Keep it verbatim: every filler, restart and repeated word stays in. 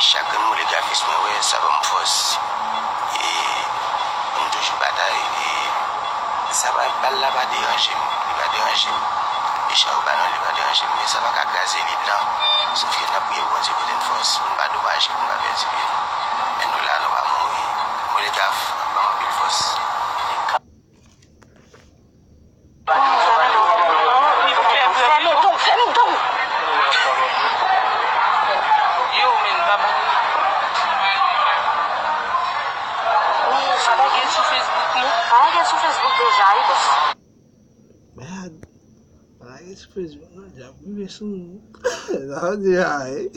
Chak grenn molegrafis mwen wè, sa ban m fòs. E m toujou batay. E sa pa, bal la pa deranje m. Li pa deranje m. Mechan yo ba nou, li pa deranje m. Men sa pa ka kraze lit lan. Sòf ke n ap priye pou Bondye pote n fòs, pou n pa domaje, pou n pa pèdi pye nou. Men nou la, nou pa mouri. Molegraf ap ban m anpil fòs. Fèmen don, fèmen don. Yo, men, papa. Sa pa gen sou Facebook, non? Pa gen sou Facebook deja, wi, bòs. Mèd. Pa lage sou Facebook, non, djab rive sou nou. Sa vle di, ay.